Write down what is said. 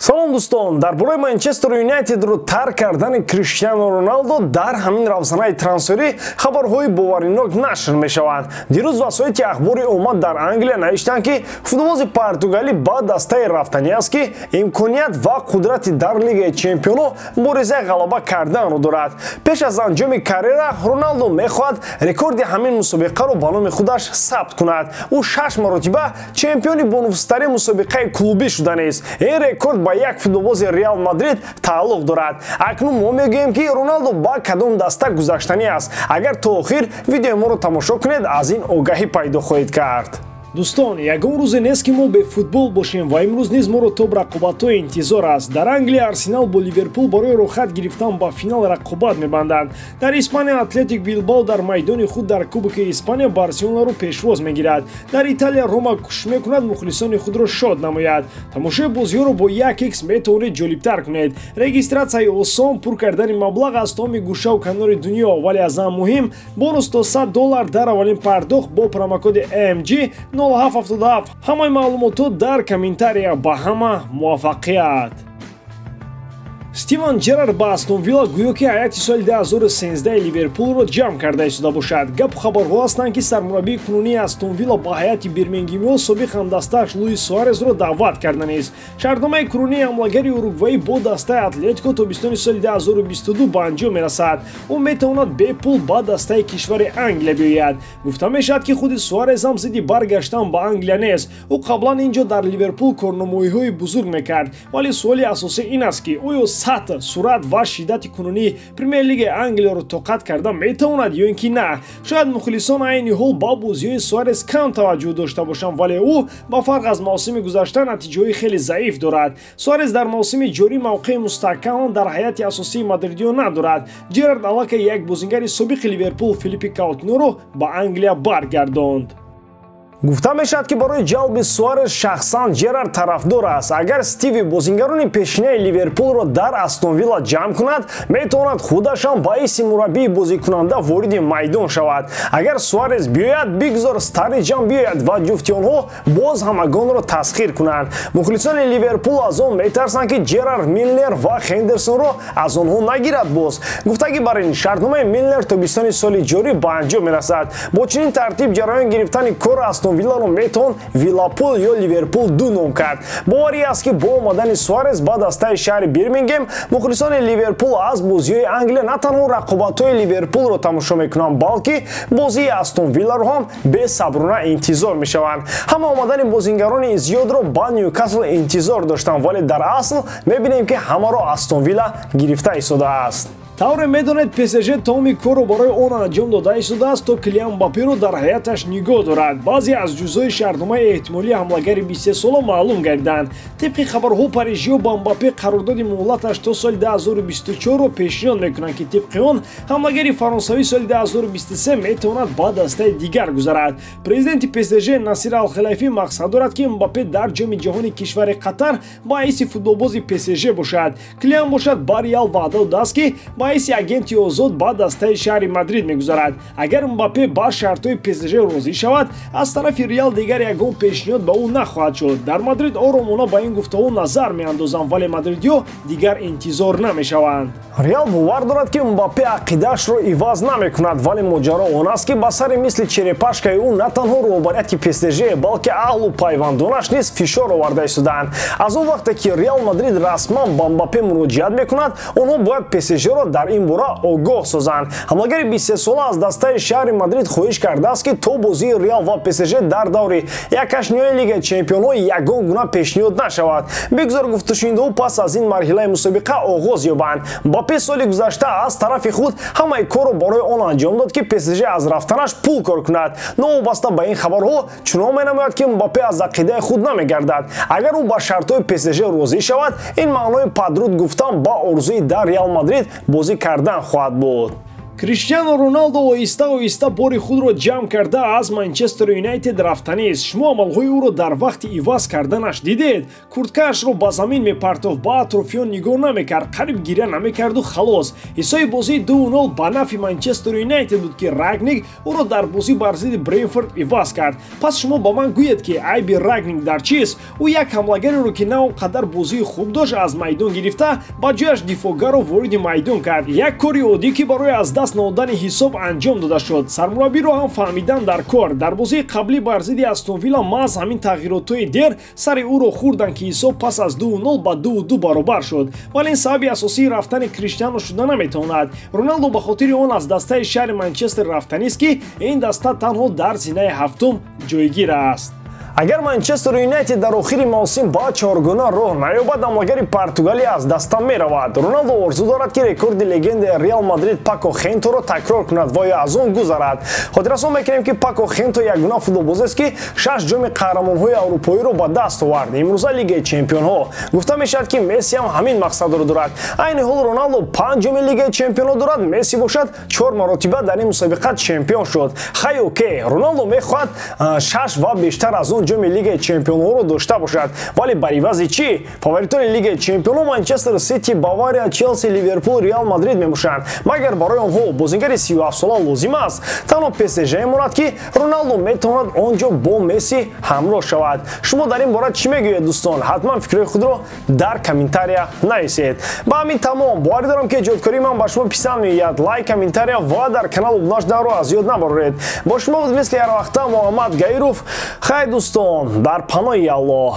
Салом дӯстон, дар бораи Манчестер Юнайтедро тарк кардани Криштиану Роналдо дар ҳамин равзанаи трансферӣ хабарҳои боваринок нашр мешаванд. Дирӯз васоити ахбори омад дар Англия навиштанд, ки футболбози португалӣ ба дастаи рафтанӣ аст, ки имконият ва қудрати дар Лигаи Чемпионҳо муборизаи ғалаба карданро дорад. Пеш аз анҷоми карьера Роналдо мехоҳад рекорди ҳамин мусобиқаро ба номи худаш сабт кунад. Ӯ 6 маротиба чемпиони бонуфузтарин мусобиқаи клубӣ шуданист. Ин рекорд ба як футболбози Реал Мадрид тааллуқ дорад. Акнун мо мегӯем, ки Роналдо ба кадом даста гузаштанӣ аст. Агар то охир видеои моро тамошо кунед, аз ин огаҳӣ пайдо хоҳед кард. Дӯстон, ягон рӯзе нест, ки мо бефутбол бошем ва имрӯз низ моро топ рақобатҳои интизор аст. Дар Англия Арсенал бо Ливерпул барои роҳхат гирифтан ба финал рақобат мебанданд. Дар Испания Атлетик Билбао дар майдони худ дар Кубоки Испания Барселонаро пешвоз мегирад. Дар Италия Рома кӯшиш мекунад мухлисони худро шод намояд. Тамошои бозиҳоро бо 1x метавонед ҷолибтар кунед. Регистратсияи осон, пур кардани маблағ аз тамоми гӯшаву канори дунё, вале аз ҳама муҳим бонус то $100 дар аввалин пардохт бо промокоди AMG 0777. Ҳамаи маълумотҳо дар комментария. Ба ҳама муваффақият. Стивен Джерард ба Астон Вилла гӯё ки ҳайати соли 2013 Ливерпулро ҷамъ карда истода бошад. Гапу хабарҳо ҳастанд, ки сармураббии кунунии Астон Вилла ба ҳайати бирмингемиҳо собиқ ҳамдастааш Луис Суарезро даъват карданист. Шартномаи кунунии ҳамлагари уругваӣ бо дастаи Атлетико то бистони соли 2022 ба анҷом мерасад. Ӯ метавонад бепул ба дастаи кишвари Англия биёяд. Гуфта мешавад, ки худи Суарез ҳам зидди баргаштан ба Англия нест. Ӯ қаблан ин ҷо дар Ливерпул корномоиҳои бузург мекард, вале суоли асосӣ ин аст, ки оё сатҳ, суръат ва шиддати кунунии Премер-лигаи Англияро тоқат карда метавонад ё ин ки на. Шояд мухлисон айни ҳол ба бозиҳои Суарез кам таваҷҷӯҳ дошта бошанд, вале ӯ ба фарқ аз мавсими гузашта натиҷаҳои хеле заиф дорад. Суарез дар мавсими ҷорӣ мавқеи мустаҳкам дар ҳайати асосии мадридиё надорад. Джерард аллакай як бозингари собиқи Ливерпул Филиппи Каутиноро ба Англия баргардонд. Гуфта мешавад, ки барои ҷалби Суарез шахсан Джерард тарафдор аст. Агар Стиви бозингарони пешинаи Ливерпулро дар Астон Вилла ҷамъ кунад, метавонад худашам ба ҳайси мураббии бозикунанда вориди майдон шавад. Агар Суарез биёяд, бигзор Старриҷ ҳам биёяд ва ҷуфти онҳо боз ҳамагонро тасхир кунанд. Мухлисони Ливерпул аз он метарсанд, ки Джерард Милнер ва Хендерсонро аз онҳо нагирад боз. Гуфтагӣ бар ин, шартномаи Милнер то бистони соли ҷорӣ ба анҷом мерасад. Бо чунин тартиб ҷараён гирифтани кори Астон Вилларо метавон Виллапул ё Ливерпул ду ном кард. Боварӣ аст, ки бо омадани Суарез ба дастаи шаҳри Бирмингем мухлисони Ливерпул аз бозиҳои Англия на танҳо рақобатҳои Ливерпулро тамошо мекунанд, балки бозии Астон Вилларо ҳам бесаброна интизор мешаванд. Ҳама омадани бозингарони зиёдро ба Ньюкасл интизор доштанд, вале дар асл мебинем, ки ҳамаро Астон Вилла гирифта истодааст. Тавре медонед, ПСЖ тамоми корро барои он анҷом дода истодааст, то Килиан Мбапперо дар ҳайаташ нигоҳ дорад. Баъзе аз ҷузъҳои шартномаи эҳтимолии ҳамлагари 23сола маълум гардиданд. Тибқи хабарҳо, парижиҳо ба Мбаппе қарордоди муҳлаташ то соли 2024-ро пешниҳод мекунанд, ки тибқи он ҳамлагари фаронсавӣ соли 2023 метавонад ба дастаи дигар гузарад. Президенти ПСЖ Насир Алхалайфӣ мақсад дорад, ки Мбаппе дар Ҷоми ҷаҳони кишвари Қатар ба ҳайси футболбози ПСЖ бошад. Килиан бошад ба Реал ваъда додааст, ки ба ҳайси агенти озод ба дастаи шаҳри Мадрид мегузарад. Агар Мбаппе ба шартҳои ПСЖ розӣ шавад, аз тарафи Реал дигар ягон пешниҳод ба ӯ нахоҳад шуд. Дар Мадрид оромона ба ин гуфтаҳо назар меандозанд, вале мадридиҳо дигар интизор намешаванд. Реал бовар дорад, ки Мбаппе ақидаашро иваз намекунад, вале моҷаро он аст, ки ба сари мисли черепашкаи ӯ на танҳо роҳбарияти ПСЖ, балки аҳлу пайвандонаш низ фишор оварда истодаанд. Аз он вақте ки Реал Мадрид расман ба Мбаппе муроҷиат мекунад, онҳо бояд ПСЖ-ро дар ин бора огоҳ созанд. Ҳамлагари 23сола аз дастаи шаҳри Мадрид хоҳиш кардааст, ки то бозии Реал ва ПСЖ дар даври якашниҳои Лигаи Чемпионҳо ягон гуна пешниҳод нашавад. Бигзор гуфтушунидҳо пас аз ин марҳилаи мусобиқа оғоз ёбанд. Мбаппе соли гузашта аз тарафи худ ҳамаи корро барои он анҷом дод, ки ПСЖ аз рафтанаш пул кор кунад. Новобаста ба ин хабарҳо чунон менамояд, ки Мбаппе аз ақидаи худ намегардад. Агар ӯ ба шартҳои ПСЖ розӣ шавад, ин маънои падруд гуфтан ба орзуи дар Реал Мадрид бозӣ кардан хоҳад буд. Криштиану Роналдо оҳиста оҳиста бори худро ҷамъ карда аз Манчестер Юнайтед рафтанист. Шумо амалҳои ӯро дар вақти иваз карданаш дидед. Курткаашро ба замин мепартофт, ба атрофиён нигоҳ намекард, қариб гиря намекарду халос. Ҳиссаи бозии 2-0 ба нафъи Манчестер Юнайтед буд, ки Рагник ӯро дар бозӣ бар зидди Бренфорд иваз кард. Пас шумо ба ман гӯед, ки айби Рагник дар чист? Ӯ як ҳамлагареро, ки на он қадар бозии хуб дошт, аз майдон гирифта ба ҷояш дифоъгарро вориди майдон кард. Як кори оддӣ, ки барои аз даст надодани ҳисоб анҷом дода шуд. Сармураббиро ҳам фаҳмидан дар кор. Дар бозии қаблӣ бар зидди Астон Вилла маҳз ҳамин тағйиротҳои дер сари ӯро хӯрданд, ки ҳисоб пас аз 2-0 ба 2-2 баробар шуд. Вале ин сабаби асосии рафтани Криштиану шуда наметавонад. Роналдо ба хотири он аз дастаи шаҳри Манчестер рафтанист, ки ин даста танҳо дар зинаи ҳафтум ҷойгир аст. Агар Манчестер Юнайтед дар охири мавсим ба чоргуна роҳ наёбад, ҳамлагари Португалия аз даста меравад. Роналдо орзу дорад, ки рекорди легендаи Реал Мадрид Пако Хенторо такрор кунад ва ё аз он гузарад. Хотиррасон мекунем, ки Пако Хенто ягона футболбозест, ки 6 ҷоми қаҳрамонҳои аврупоиро ба даст овард. Имрӯза Лигаи чемпионҳо. Гуфта мешавад, ки Месси ҳам ҳамин мақсадро дорад. Айни ҳол Роналдо 5 ҷоми Лигаи чемпионҳо дорад, Месси бошад 4 маротиба дар ин мусобиқа чемпион шуд. Хай, окей, Роналдо мехоҳад 6 ва бештар аз он ҷоми Лигаи чемпионҳоро дошта бошад. Вале бар ивази чӣ? Фаворитони Лигаи чемпионҳо Манчестер Сити, Бавария, Челси, Ливерпул, Реал Мадрид мебошанд. Магар барои онҳо бозингари 37сола лозим аст? Танҳо ПСЖ мемонад, ки Роналдо метавонад он ҷо бо Месси ҳамроҳ шавад. Шумо дар ин бора чӣ мегӯед, дӯстон? Ҳатман фикрҳои худро дар комментария нависед. Ба ҳамин тамом. Боварӣ дорам, ки эҷодкории ман ба шумо писанд меояд. Лайк, комментария ва дар канал обуна шуданро аз ёд набароред. Бо шумо буд мисли ҳар вақта Муҳаммад Гаиров. Хай, дӯстон, дар паноҳи Аллоҳ.